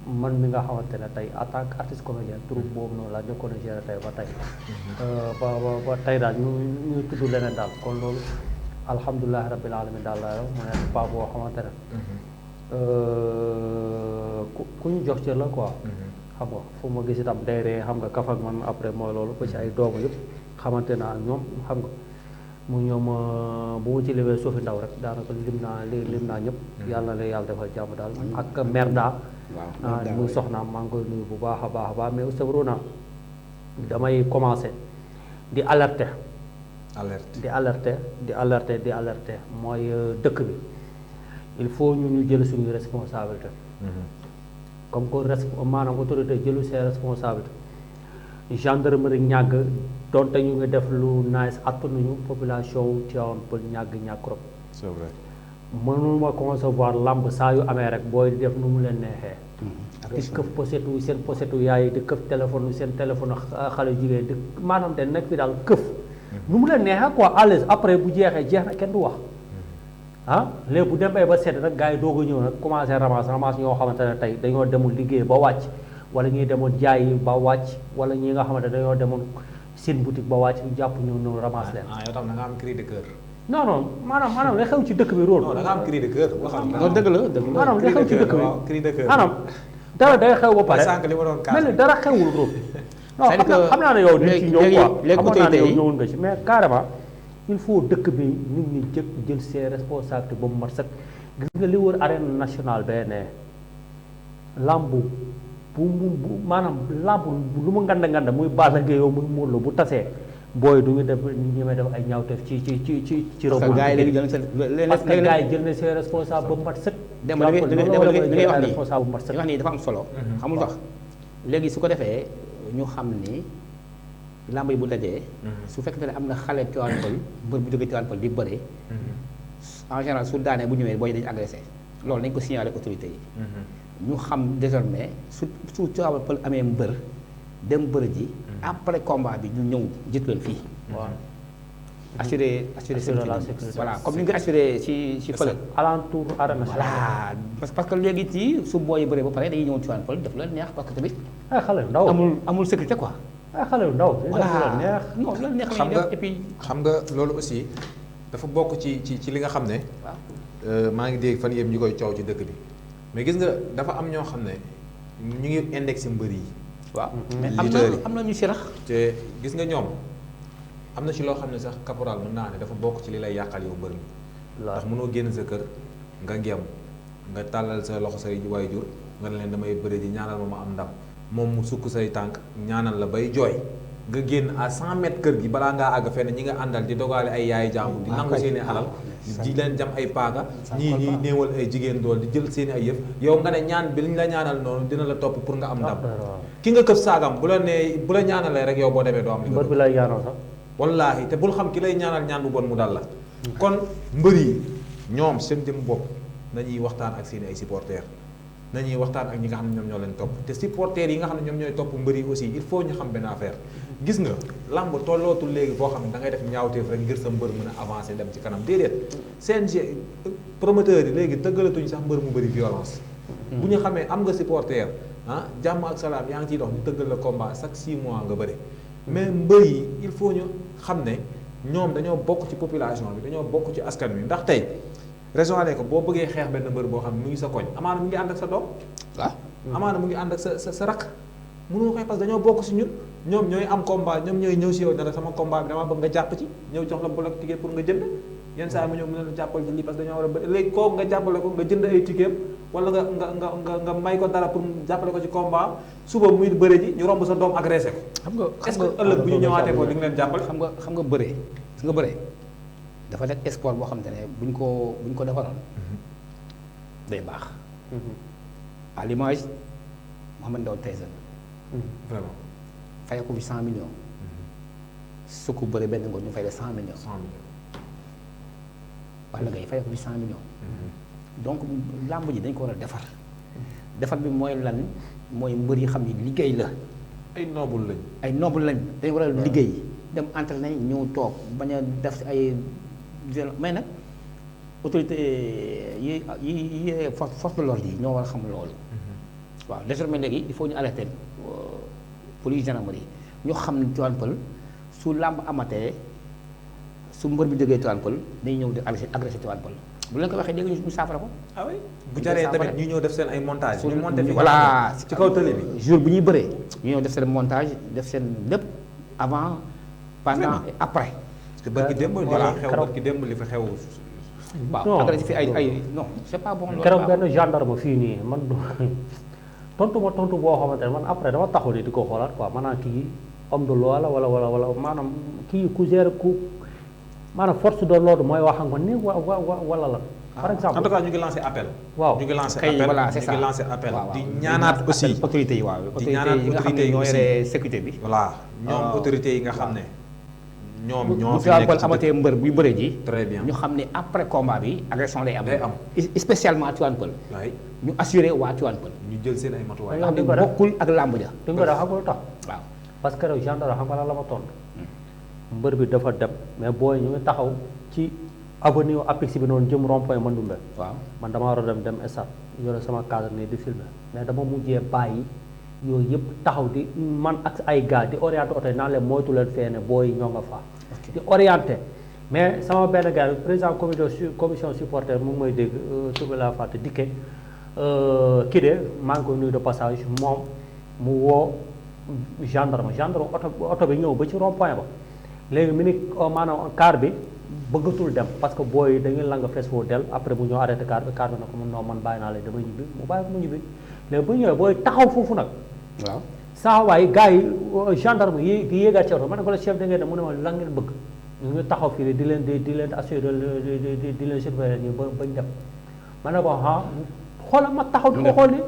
man mi nga xamante ne tey en tant que artiste comédien troupe boobu noonu laa njëkkoon a gérer tey ba tey ba tey daal ñu tudd leneen daal kon loolu alhamdulilah rabbil alamin daal laa mu nekk pas boo xamante ne ku ñu jox cër la quoi xam nga fu ma gis itam day ree xam nga kaf ak man après mooy loolu ba ci ay doomu yëpp xamante naa ak ñoom xam nga mu ñoom bu mu ci limee suufi ndaw rek daanaka lim naa ñëpp yàlla na la yàlla defal jàmm daal ak Merda muy soxnaam maa ngi koy nuyu bu baax a baax mais Oustaz Rouna damay commencer di alerter di alerter mooy dëkk bi il faut ñu jël suñu responsabilité comme que maanaam autorité jëlu ses responsabilités gendarmerie ñàgg donte ñu ngi def lu nice attanuñu population wu Tivaouane Peulh ñàgg trop. c'est vrai. mënuma concevoir lamb saa yu amee rek booy def nu mu leen neexee. di këf posetu seen posetu yaay di këf téléphone seen téléphone xale jigéen di maanaam te nekk fi daal këf. nu mu leen neexee quoi à l'aise après bu jeex na kenn du wax. léegi bu demee ba sedd nag gars yi doog a ñëw nag commencé ramas ñoo xamante ne tey dañoo demul liggéey ba wàcc wala ñuy demoon jaayi ba wàcc wala ñi nga xamante dañoo demoon seen boutique ba wàcc ñu jàpp ñu ramas leen. yow tam da nga am cri de cœur. non maanaam li xew ci dëkk bi róol. non da nga am cri de cœur. non dëgg la maanaam li xew ci dëkk bi cri de cœur maanaam dara day xew ba pare sànq li ma doon mel ni dara xewul róol. non xam naa ne yow dañ ci ñëw quoi xamoon naa ne yow ñëwoon nga ci mais carrément il faut dëkk bi nit ñi jël ses responsabilités ba mu mat sax gis nga li wër arène nationale bee ne lamb bu maanaam lamb lu mu nganda muy Balla Gaye yow muy Modou Lo bu tasee booy du ñu def ñi may def ay ñaawteef ci robo parce que gars yi léegi jël na ses responsable ba mu mat sëkk da ngay wax responsable bu mat sëkk nii dafa am solo xamul tax léegi su ko defee ñu xam ni lamb yi bu dajee su fekkee ne am na xale Tivaouane Peulh mbër bu jógee Tivaouane Peulh di bëree en général su daanee bu ñëwee booy dañu agressé loolu nañ ko signaler autorité yi ñu xam désormais su Tivaouane Peulh amee mbër dem bër ji après combat bi ñu ñëw jiitu leen fii assurer la sécurité voilà comme ni nga ko assuré ci fële alentour arène voilà parce que léegi ci su booy bëree ba pare dañuy ñëw Tivaouane Peulh def leen neex parce que tamit ay xale yu ndaw amul sécurité quoi ay xale yu ndaw voilà non loolu neex xam lañuy nga def et puis xam nga loolu aussi dafa bokk ci li nga xam ne waaw maa ngi dégg fan yëpp ñu koy coow ci dëkk bi mais gis nga dafa am ñoo xam ne ñu ngi indexé mbër yi waaw mais lutteurs yi am na ñu si rax te gis nga ñoom am na ci loo xam ne sax caporal mën naa ne dafa bokk ci li lay yàqal yow mbër mi ndax mënoo génn sa kër nga ngem nga tàllal sa loxo say waajur nga ne leen damay bëri ji ñaanal ma am ndam moom mu sukk say tànk ñaanal la bay jooy nga génn à 100 mètres kër gi balaa ngaa àgg fenn ñi nga àndal di dogaale ay yaayu jàmbur di nangu seeni alal di leen jam ay paaga ñii ñuy néewal ay jigéen dool di jël seeni ay yëf yow nga ne ñaan bi liñ la ñaanal noonu dina la topp pour nga am ndam ki nga këf saagam bu la nee bu la ñaanalee rek yow boo demee doo am li nga mbër bi lay ñaanal sax wallaahi te bul xam ki lay ñaanal ñaan bu bon mu dal la kon mbër yi ñoom seen jëm bopp nañuy waxtaan ak seeni ay supporters nañuy waxtaan ak ñi nga xam ne ñoom ñoo leen topp te supporters yi nga xam ne ñoom ñooy topp mbër yi aussi il faut ñu xam benn affaire gis nga lamb tollootul léegi foo xam ne da ngay def ñaawteef rek ngir sa mbër mën a avancer dem ci kanam déedéet CNG promoteurs yi léegi tëggalatuñu sax mbër mu bëri violence bu ñu xamee am nga supporter jàmm ak salaam yaa ngi ciy dox ñu tëggal la combat chaque 6 mois nga bëri mais mbër yi il faut ñu xam ne ñoom dañoo bokk ci population bi dañoo bokk ci askan wi ndax tey raisonné ko boo bëggee xeex benn mbër boo xam ne mu ngi sa koñ amaana mu ngi ànd ak sa doom waaw amaana mu ngi ànd ak sa rakk mënoo xeex parce que dañoo bokk si ñun ñoom ñooy am combat ñoom ñooy ñëw si yow dara sama combat bi dama bëgg nga jàpp ci ñëw jox la bloc ticket pour nga jënd yenn saa yi ma ñëw mën na la jàppal ci lii parce que dañoo war a bëri léegi kooku nga jàppale ko nga jënd ay ticket wala nga may ko dara pour jàppale ko ci combat suba muy bëre ji ñu romb sa doom agressé ko est-ce que ëllëg bu ñu ñëwaatee ko di nga leen jàppale xam nga bëree su nga bëree dafa nekk sport boo xamante ne buñ ko defaroon day baax à l'image Mohamed Ndao Tyson vraiment fay ko fi 100 millions su ko bëree benn ngoon ñu fay la 100 millions wala ngay fay ko fi 100 millions donc làmb ji dañ ko war a defar bi mooy lan mooy mbër yi xam ni liggéey la ay noble lañ dañ war a liggéey dem entraîner ñëw toog bañ a def si ay mais nag autorité yi force de l'ordre yi ñoo war a xam loolu waaw désormais léegi il faut ñu alerter police gendarmerie ñu xam ne Tivaouane Peulh su làmb amatee su mbër bi jógee Tivaouane Peulh dañuy ñëw di agressé Tivaouane Peulh bu leen ko waxee dégg ñu saafara ko. ah oui bu jaree tamit ñu ñëw def seen ay montage ñu monté fi voilà ci kaw télé bi jour bu ñuy bëree ñu ñëw def seen montage def seen lépp avant pendant et après. parce que barki démb li fi xew barki démb li fi xew. waaw agressé fi ay non c'est pas bon. loolu keroog benn gendarme fii nii man tontu boo xamante ne man après dama taxaw di ko xoolaat quoi maanaam kii homme de loi la wala maanaam kii ku gère ku maanaam force de l'ordre mooy wax ak man nii wala la. par exemple en tout cas ñu ngi lancé appel. waaw ñu ngi lancé kay appel voilà c'est ça ñu ngi lancé appel waaw, di waaw. ñaanaat aussi autorités yi waaw di ñaanaat autorités yi nga xam ne autorités yi ñoo aussi. yore sécurité bi. voilà ñoom autorités yi nga xam ne ñoom ñoo bu fi Tivaouane nekk Peulh ci amatee mbër buy bëree ji. très bien ñu xam ne après combat bi agression day am. Day am. spécialement à Tivaouane Peulh. waay ñu assuré waa Tivaouane Peulh. ñu jël seen ay matuwaay. Waaw. ndax de bokkul ak làmb ja. duñ ko def xam nga lu tax waaw parce que rek gendarme xam nga lan la ma tontu mbër bi dafa dem mais booy ñu ngi taxaw ci avenue Apix bi noonu jëm rond-point Mandoumbe waaw. man dama war a dem stade yore sama cadre nii di filmer mais dama mujjee bàyyi yooyu yëpp taxaw di man ak ay gars di orienté oto yi naan leen moytu leen fee ne booy ñoo nga fa di orienté mais sama benn gars président commission supporter mu ngi may dégg tur bi laa fàtte dikke kii de maa ngi koy nuyu de passage moom mu woo gendarme oto bi ñëw ba ci rond point ba léegi mi ni maanaam car bi bëggatul dem parce que booy yi dañuy lang fees foo del après bu ñëw arrêté car bi na ko mun non man bàyyi naa la damay ñibbi mu bàyyi ko mu ñibbi léegi bu ñëwee booy taxaw foofu nag waaw. saa waay gars yi gendarme yi di yéegaat ci oto ma ne ko la chef da ngeen ne mu ne ma lan ngeen bëgg ñu ngi taxaw fii di leen assurer di leen surveiller nii bañ dem ma ne ko xoolal ma taxaw di ko xool ni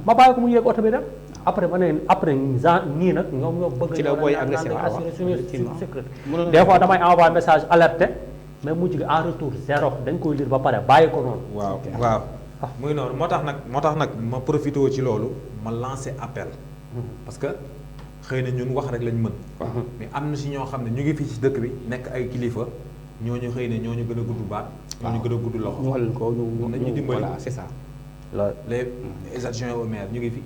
ma bàyyi ko mu yéeg oto bi dem après ma ne après ñii nag ñoo bëgg ci la booy agressé naan waaw assurer suñu effectivement. sécurité Mënoon des fois damay envoyé message alerté mais mujj gi en retour zéro dañ koy lire ba pare bàyyi ko noonu waaw waaw muy noonu moo tax nag ma profité ci loolu ma lancé appel parce que xëy na ñun wax rek lañ mën mais am na si ñoo xam ne ñu ngi fii ci dëkk bi nekk ay kilifa ñooñu xëy na ñooñu gën a gudd baat ñooñu gën a gudd ñu loxo wax leen ko nañu dimbali. voilà c'est ça. les adjoints au maire ñu ngi fi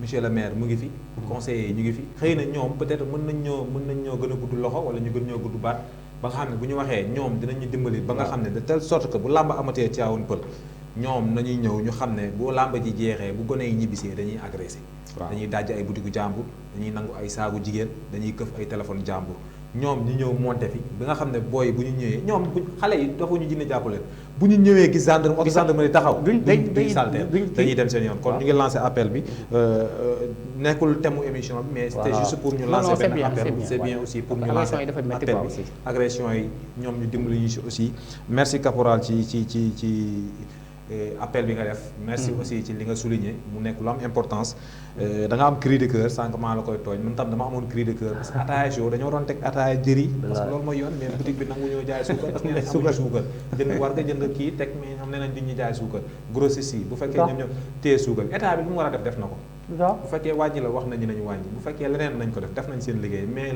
monsieur le maire mu ngi fi conseillers yi ñu ngi fi xëy na ñoom peut-être mën nañ ñoo gën a gudd loxo wala ñu gën ñoo gudd baat ba nga xam ne bu ñu waxee ñoom dinañu dimbali ba nga xam ne de telle sorte que bu làmb amatee Tivaouane Peulh ñoom nañuy ñëw ñu xam ne bu làmb ji jeexee bu gone yi ñibbisee dañuy agressé dañuy dajj ay butigu jàmbur dañuy nangu ay saagu jigéen dañuy këf ay téléphone jàmbur ñoom ñu ñëw monté fi bi nga xam ne booy bu ñu ñëwee ñoom xale yi dafa ñu jinne jàppaleen bu ñu ñëwee gis gendarme oto gendarmerie taxaw duñ salteel dañuy dem seen yoon kon ñu ngi lancé appel bi nekkul thème mu émission bi mais c'était juste pour ñu lancer benn appel c'est bien aussi pour ñu lancer appel bi agression yi ñoom ñu dimbali ñu si aussi merci caporal ci appel bi nga def merci aussi ci li nga souligné mu nekk lu am importance da nga am cri de cœur sànq maa la koy tooñ man tam dama amoon cri de cœur parce que ataaya show dañoo doon teg ataaya jëri parce que loolu mooy yoon mais boutique bi nangu ñoo jaay suukar parce que nee nañ amuñu suukar jënd war nga jënd kii teg mais xam ne nañ duñ ñu jaay suukar grossiste yi bu fekkee ñoom téye suukar état bi lu mu war a def na ko bu fekkee wàññi la wax nañu nañu wàññi bu fekkee leneen nañ ko def nañ seen liggéey mais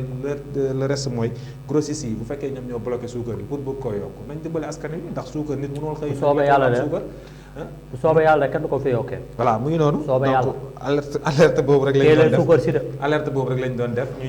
le reste mooy grossiste yi bu fekkee ñoom ñoo bloqué suukar bi pour bëgg koo yokk nañ dimbali askan wi ndax suukar nit mënul xëy soobee yàlla de suukar bu soobee yàlla kenn du ko fi yokkee voilà mu ngi noonu soobee yàlla donc alerte boobu rek lañ doon def suukar si de alerte boobu rek lañ doon def